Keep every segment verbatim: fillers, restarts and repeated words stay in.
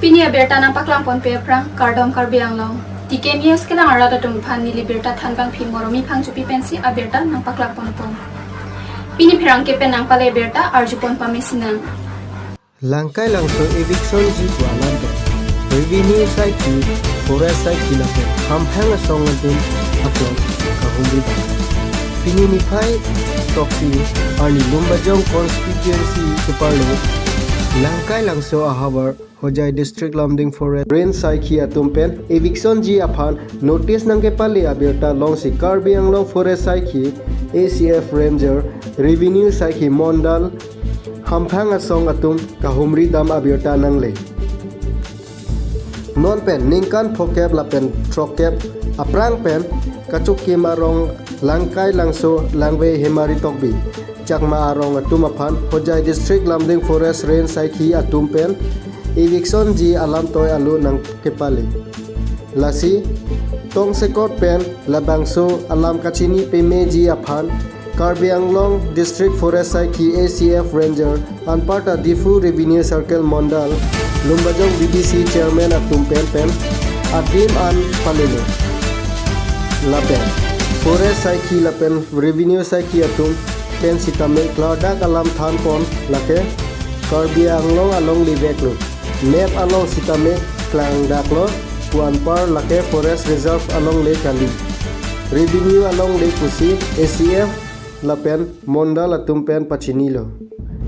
Pini abirta nangpaklang ponpe aphrang kardom Karbi Anglong. T K News kelang arat atum aphan neli birta thanbang phi Moromi Phangchopi pensi abirta nangpaklang ponpo. Pini pherangke pen nangpale birta arjupon pame sinang. Langkai Langso eviction ji pu alam pen Revenue Saikhi, Forest Saikhi lapen Hamphang Asong atum aklong kahumri dam. Pini niphai throksi arni Lumbajong constituency keparlo Langkai Langso ahavar Hojai District Lumding Forest Range Saikhi atum pen eviction ji aphan notice nangkepale abirta longsi Karbi Anglong Forest Saikhi, A C F Ranger, Revenue Saikhi Mondal, Hamphang Asong atum kahumri dam abirta nangle. Non pen ningkan phokep lapen throkkep aphrang pen kachokim arong Langkai Langso Langvei Hemari Tokbi Chakma arong atum aphan Hojai District Lumding Forest Range Saikhi atum pen eviction ji alam toi alo nangkepale. Lasi tongsekot pen labangso alam kachini pame ji aphan Karbi Anglong District Forest Saikhi, A C F Ranger, anparta Diphu Revenue Circle Mondal, Lumbajong B D C Chairman atum pen pen adim an palelo. Lapen Forest Saikhi lapen Revenue Saikhi atum pen sitame klardak alam thanpon, lake Karbi Anglong alongle veklo. Map along sitame klangdaklo pu anpar, lake Forest Reserve alongle kali, Revenue alongle pusi A C F lapen Mondal atum pen pachinilo.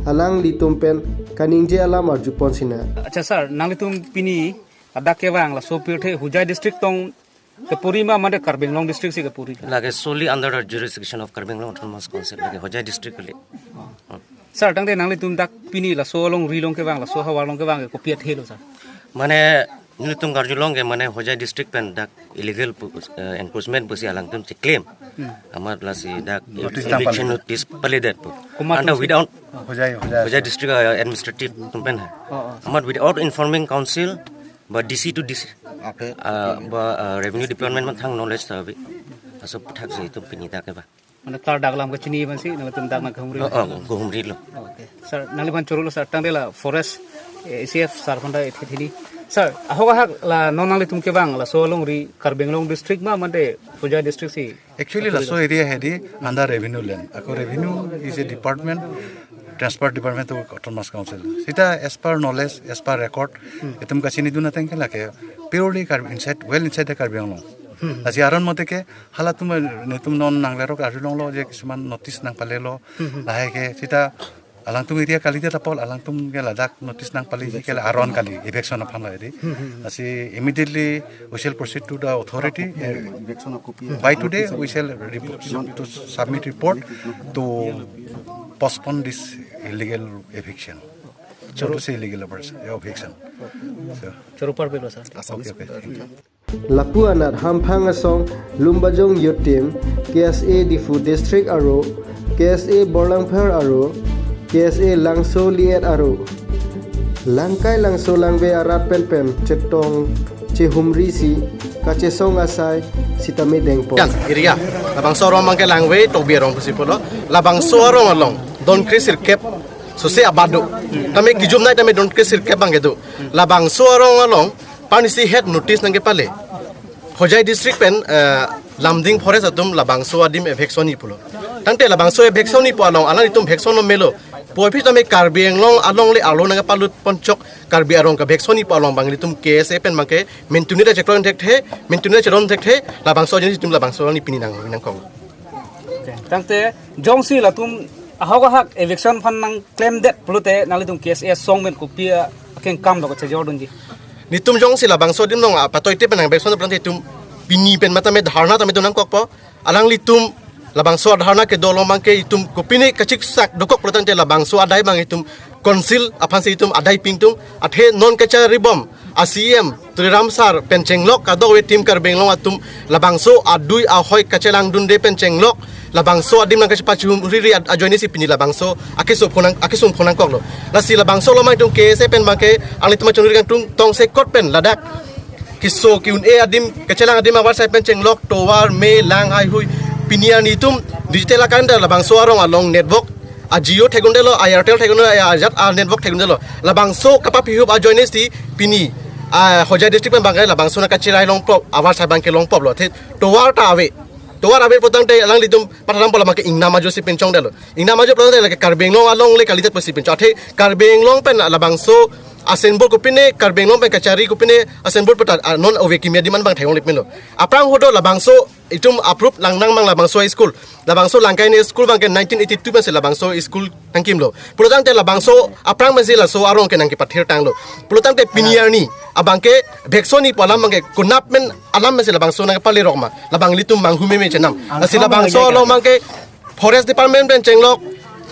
Alanglitum pen kaningje alam arjupon sinang. Acha sir, nanglitum pini ladak kevang laso pirthe Hojai District tong kepuri ma mate Karbi Anglong District si kepuri? Lake solely under the jurisdiction of Karbi Anglong Autonomous Council, lake Hojai District kali. Sir, tangte nanglitum dak pini laso alongri along kevang, laso ahavar along kevang ke kopi athelo, sir? Mane nelitum karjulong ke mane Hojai District pen dak illegal pu-, eh, encroachment pusi alangtum cheklem. Hmm. Amat lasi dak Notice eviction notice paledet pu. Komat anda pusi? Without Hojai, Hojai. Hojai District, eh, administrative atum pen ha. Oh, oh. Amat without informing council, ba D C to D C. Okay. Ah, ba, ah, revenue department mathang knowledge ta abi. Aso puthak si itum pini dak ke ba. Mane klardak alam kachini pensi nanglitum dak nangkahumri? Oh, oh, kahumrilo. Okay. Sir, nangliphan chorolo sir, tangte la Forest, eh, A C F sir aphan ta ethit hini. Sir, ahok ahak la non nanglitum kevang laso alongri Karbi Anglong District ma mate Hojai District si? Actually, laso area hedi under revenue land. Ako revenue is a department, transport department to Autonomous Council. Sita as per knowledge, as per record, Hmm. itum kachinidun ateng ke lake purely Karbi inside, well inside the Karbi Anglong. Hmm. Lasi aron mate ke halatum netum non nanglerok arjulonglo je kisuman notice nangpalelo. Hmm. Lahai ke sita alangtum area kalite tapol alangtum ke ladak notice nangpaleji ke la aron kali eviction aphan la edi. Hmm, hmm, hmm. Lasi immediately we shall proceed to the authority. Eviction of copy. By today we shall report, to submit report to postpone this illegal eviction. So to say illegal eviction. So, Choro parpiklo, sir. Okay, okay. Thank you. Lapu anat Hamphang Asong, Lumbajong Youth Team, K S A Diphu District aro, K S A Borlangpher aro, K S A Langso Liet aro, Langkai Langso Langvei arat pen pen chetong chehumri si kachesong asai sitame dengpo. Yang area labangso arong abangke Langvei Tokbi arong pusi pulo. Labangso arong along don kre sirkep sose abat do. Tame kijum nai tame don kre sirkep abangke do. Labangso arong along panisi het notice nangkepale. Hojai District pen, eh, Lumding Forest atum labangso adim eviction-ji pulo. Tangte labangso eviction-ji pu along alanglitum eviction-lo melo. Puvoiphit tame Karbi Anglong alongle arlo nangpalut ponchok Karbi arong ke eviction-ji pu along abang ilitum K S A pen abangke mentuni ta chekroi thekthe, mentuni ta cheron thekthe, labangso ajoine si itum labangso along ni pini nang nangkok. Tangte jongsi latum ahok ahak eviction aphan nangklemdet pulote nanglitum K S A asong pen kopi akengkam do kachejordunji? Nelitum jongsi labangso adim along, ah, patoite pen nang eviction pulote itum pini pen matame dharna tame itum nangkokpo. Alanglitum labangso adharna kedo along abangke itum kopine kachiksak dokok pulo tangte labangso adai abang itum council aphansi itum adai pingtung, athe non kacharibom a C E M Tuliram sir pen chenglok kadokave Team Karbi Anglong atum labangso adui ahoi kachelangdunde pen chenglok labangso adim nangkachepachumriri ad-, ajoine si pini labangso akeso phonang, akesung phonangkoklo. Lasi labangso along abang itum K S A pen abangke alanglitum achunri kangtung tongsekot pen ladak keso ke-un-e adim, kachelang adim avarsai pen chenglok tovar me lang haihui. Pini arni itum digital akan ta labangso arong along network a Jio thekdundelo, a Airtel thekdundelo, a ajat a network thekdundelo. Labangso kapapihup ajoine si pini Ah, Hojai district pen abangke labangso nangkacherai longpo, ahavar sai abangke longpo lo. Athe tovar ta ave. Tovar ave pulotangte alanglitum patharam pu labangke ingnam ajo si pinchongdetlo. Ingnam ajo pulotangte lake Karbi Anglong alongle kalidet pusi pinchong. Athe Karbi Anglong pen labangso a-symbol kopine, Karbi Anglong pen kachari kopine a-symbol puta, ah, non ove kimi adim an abang theklongle pinlo. Aphrang ho do labangso itum approve lang nangmang labangso school. Labangso Langkai ni school abangke nineteen eighty-two pensi labangso school nangkimlo. Pulotangte labangso aphrang pensi laso arong ke nangkepathirtanglo. Pulotangte pini arni abangke bhekson ni pu alam abangke konat pen alam pensi labangso nangpalerok ma. Labang ilitum manghu meme chenam. Lasi labangso along abangke forest department pen chenglok,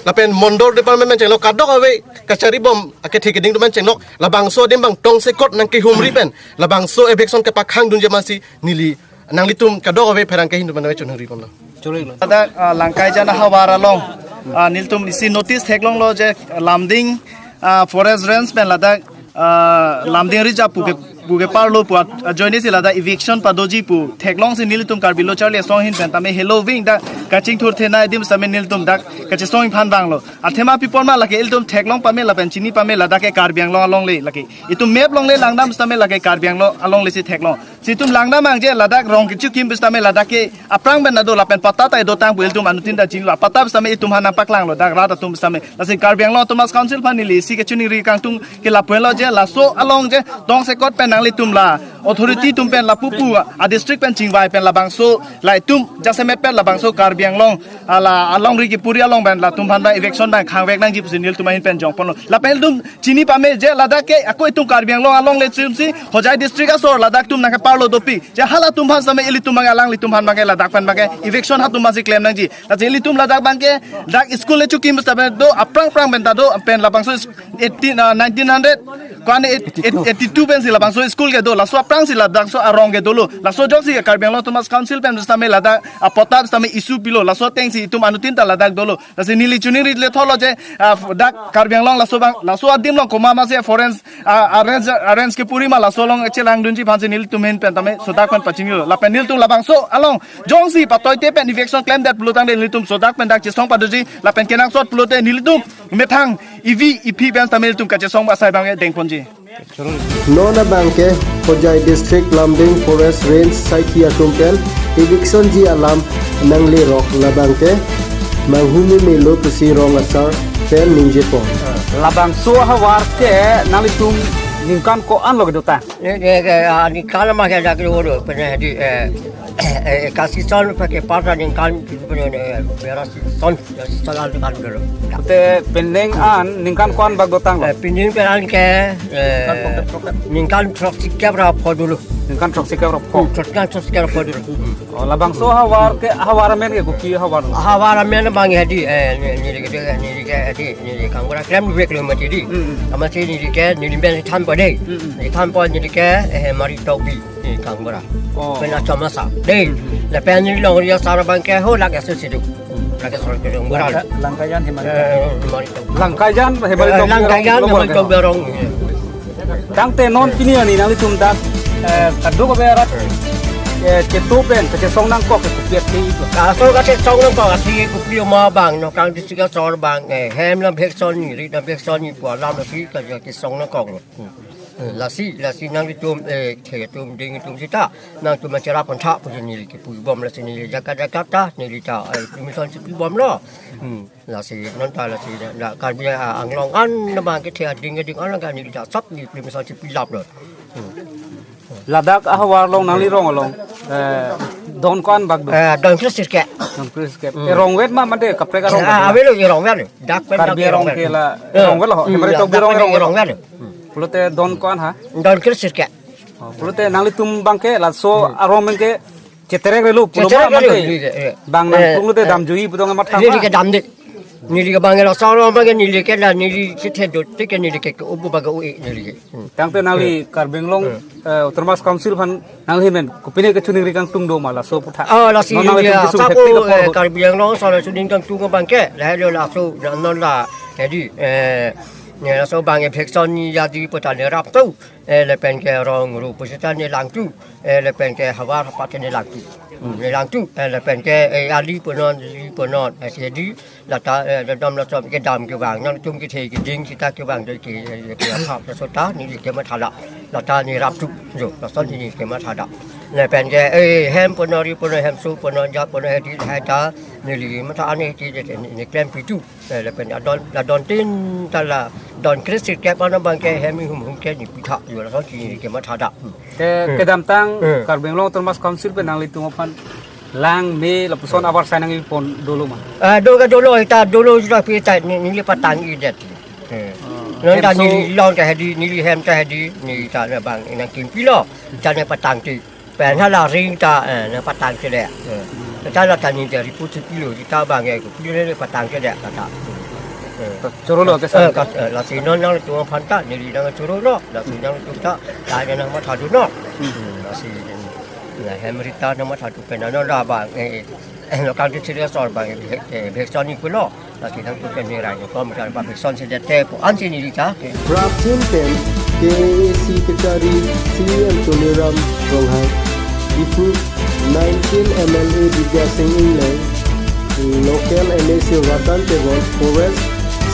lapen mondol department pen chenglok, kadokave kachari bom akethe keding atum pen chenglok, labangso adim abang tongsekot nangkehumri pen labangso eviction kepakhangdunji amatsi neli nanglitum kadokave pherangke ahin atum aphan nangchonghuri ponlo. Ladak, ah, Langkaijan ahavar along, ah, nelitum isi notice theklonglo je Lumding, ah, forest range pen ladak, ah, Lumding Reserve pu ke, pu keparlo pu at-, ajoine si ladak eviction padoji pu theklongsi nelitum Karbi Lo Charli Asong ahin pen tame heloving dak kachingthurthe nangji adim sitame nelitum dak kachesong aphan vanglo. Athema pi apot ma lake ilitum theklong pame lapen chini pame ladak ke Karbi Anglong alongle lake. Itum map alongle langdam sitame lake Karbi Anglong alongle si theklong. Si itum langdam nangji ladak rong kechokim pusitame ladak ke aphrang pen ado lapen patta ta dotang pu ilitum anuttin ta chinilo. Patta pusitame itum aphan nangpaklanglo dak rat atum pusitame. Lasi Karbi Anglong Autonomous Council aphan neli isi kachiningri kangtung ke lapu-an lo je laso along je tongsekot pen nanglitum la authority atum pen lapu pu a-district pen chingvai pen labangso la itum jasemet pen labangso Karbi Anglong ala alongri kepuri along pen latum aphan abang eviction abang khangvek nangji pusi nelitum ahin pen jongponlo. Lapen ilitum chini pame je ladak ke ako itum Karbi Anglong alongle chimsi Hojai district asor ladak atum nangkeparlo dopik. Je halatum aphan sitame ilitum abang alanglitum aphan abangke ladak pen abangke eviction hatum aphansi klem nangji. Lasi ilitum ladak abangke dak school le chokim sitame do aphrang aphrang pen ta do pen labangso is-, eighteen, ah, nineteen hundred ko-an eight-, eight-, eighty-two pensi labangso school ke do. Laso aphrangsi labangso arong ke dolo. Laso ajoksi Karbi Anglong Autonomous Council pen sitame ladak apatta sitame issue pilo. Laso atengsi itum anuttin ta ladak dolo. Lasi neli choningri le tholo je, ah, dak Karbi Anglong laso abang, laso adim along komat ma si forest, ah, arrange, arrange kepuri ma laso along chelangdunji aphansi nelitum ahin pen tame sodak pen pachinilo. Lapen nelitum labangso along jongsi patoite pen eviction klemdet pulotangte nelitum sodak pen dak chesong padoji lapen kenangsot pulote nelitum methang evi ephi pen tame nelitum kachesong asai abang dengponji. Non abangke Hojai District Lumding Forest Range saikhi atum pen eviction ji alam nanglerok labangke manghu meme lo pusi rong asar pen ningjepon. Labangso ahavar ke nanglitum ningkan ko-an lo kedotang? Eh, eh, eh, ah, ningkan ma ke dak lo do, pene di, eh, eh, eh, kasi son pakai pada ningkan, pene, eh, berasi son. Te penang an ningkan ko-an bak dotanglo? Eh, penang pen an ke, eh, ningkan throksikep ra pho dolo. Ningkan throksikep ra pho. Hmm, ningkan throksikep ra pho dolo. Hmm. Oh, labangso ahavar ke, ahavar amen ke kopi ahavar? Ahavar amen abang hedi, eh, ne, neli ke, neli ke hedi, neli Kangbura klem dua kilometer di. Hmm. Amatsi neli ke, neli pen thanpo dei. Hmm. Neli thanpo neli ke, eh, Maritokbi. Eh, Kangbura. Oh. Pen Achamasa. Dei. Hmm. Lapen neli longri asar abangke ho lake aso sidu. Hmm. Lake asor ke Kangbura. Langka-, Langkaijan Hemari. Eh, Hemari Tokbi. Langkaijan Hemari Tokbi. Eh, Langkaijan Hemari Tokbi arong. Tangte non pini arni nanglitum dak, eh, kadokave arat, eh, chetu pen kachesong nangkok ke kopi athe iplo? Asor kachesong nangkok athe kopi ma abang, Nokang district asor abang, eh, hem abang eviction ni, rit abang eviction ni pu alam si kachesong nangkoklo. Hmm. Eh, lasi, lasi nanglitum, eh, the atum, ding atum seta, nangtum acherap pon tha pu neli kepu bom, lasi neli jaga jaga ta, neli ta, eh, permission si pi bomlo. Hmm. Lasi non ta lasi na, na Karbi, ah, Anglong an abang kethe ading ading an ka neli ta sap neli permission si pilaplo. Hmm. Ladak ahavar along nangli rong along, eh, don ko-an bak do? Eh, don kre sirkep. Don kre sirkep. Hmm. Erong vet ma mate kaprek arong? Ah, ave lo erong vet. Dak pen Karbi dak erong vet. Ke la, eh, erong vet lo. Hmm, Hemari ya, Tokbi dak rong pen erong vet. Erong vet. Hmm. Pulote don ko-an ha? Don kre sirkep. Oh, pulote nanglitum abangke laso, hmm, arong abangke cheterek relo pulo ma? Cheterek relo, mate. Neli ke, eh. Bang nangtum, eh, lote, eh, damjui pu tong mathang neli ma? Ke damde. Neli ke abang laso arong abangke neli ke la neli chethe dote ke neli ke ke ubu baga ui neli ke. Hmm. Tangte nangli, eh, Karbi Anglong, eh, eh, Autonomous Council aphan nangli men kopine kachiningri kangtung do ma laso aphuthak? Oh, lasi non neli nangli tum kesung sapo, hektik apor, eh, ho. Karbi Anglong aso la chiningri kangtung abangke, lahelo laso, na, non la, jadi, eh, ne laso abang eviction ni jadi puta ne rap tu, eh, lapen ke rong ru pusita ne langtu, eh, lapen ke havar hapat ne langtu. Neli lang tu, eh, lapen ke, eh, ali punon, li punon, eh, si di, lata, eh, dam lason kedam kevang, nangtum kethe keding sita kevang do ke, eh, ke apa, laso ta, neli kematha la, lata neli rap tu, jo, lason neli kematha da. Lapen ke, eh, hem punon, ri punon, hemso punon, ja punon, hedi, hai ta, neli matha ani ti, neli, neli klem pitu. Eh, lapen adon, adon tin ta la, don kre sirkep ano abang ke hem ihum hum ke neli pitha, jo, lason neli kematha da. Hmm. Ke, Hmm. kedamtang Hmm. Karbi Anglong Autonomous Council pen nanglitum aphan lang me lapuson abar sai nangpon dolo ma? Ah, do ke dolo, ita dolo sudah pi ita ni, neli patang-idet. Eh. Oh. Nang ta Hemso neli long ta hedi, neli hem ta hedi, neli ta na abang nangkimpi lo, ta nangpatang ti. Pen hala ring ta, eh, nangpatang ti le. Eh. Ta la ta neli ta riput si pilo, ta abang ke pilo le patang ti le kata. Eh. Choro lo ke Eh, sa. kat-, eh, lasi non nangtum aphan ta, neli nangchoro lo, lasi nangtum ta, ta nangmatha dunnon. Hmm. Hmm, lasi, eh, na hem rita nangmatha tu pen ano la abang, eh, eh, lo kan ti siri asor abang, eh, eh, bhekson ni pulo, lasi nangtum pen neli rang, kom kan abang bhekson si det te pu ansi neli ta, eh. Prapjin pen K A A C kachari C E M Tuliram Ronghang, Diphu nineteen M L A Bidya Sing Engleng, local M A C Ratan Tewon, Forest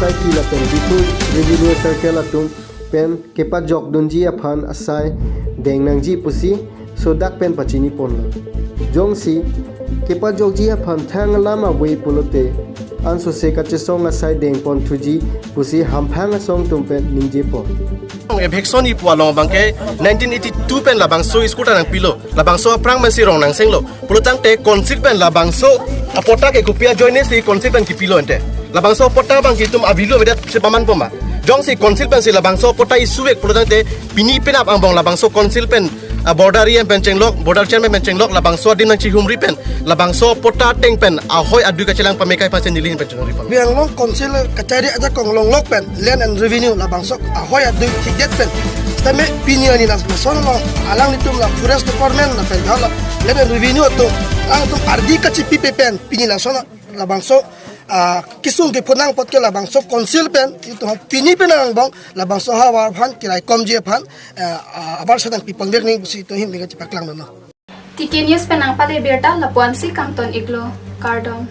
Society lapen Diphu Revenue Circle atum pen kepajok dunji aphan asai deng nangji pusi sodak pen pachini ponlo. Jongsi kepajokji aphan thang alam ave pulote ansose kachesong asai deng pon thuji pusi hamphang asong atum pen ningje pon. Eviction ipu along abang ke nineteen eighty-two pen labangso school ta nangpilo, labangso aphrang pensi rong nangsenglo. Pulotangte council pen labangso apatta ke kopi ajoine si council pen kipilo ante. Labangso apatta abang ke itum avelo avedet si paman poma. Jongsi council pensi labangso apatta issue-ek pulotangte pini penap angbong labangso council pen, ah, border E M pen chenglok, border chairman pen chenglok, labangso adim nangchihumri pen, labangso apatta ateng pen ahoi adui kachelang pame kai aphansi neli ahin pen chihumri pame. Karbi Anglong Council kachari ajakong longlok pen Land and Revenue labangso ahoi adui thikdet pen sitame pini arni lason along alanglitum la Forest Department lapen hala Land and Revenue atum alangtum ardi kachipipe pen pini lason labangso, ah, kesung kephonang apot ke labangso council pen itum pini penang angbong labangso ahavar aphan keraikomji aphan, eh, ah, abar sai nangpi pon vek nang pusi itum ahin pen kachepaklang dunnon. T K News pen nangpale birta lapu-ansi kangton iklo, kardom.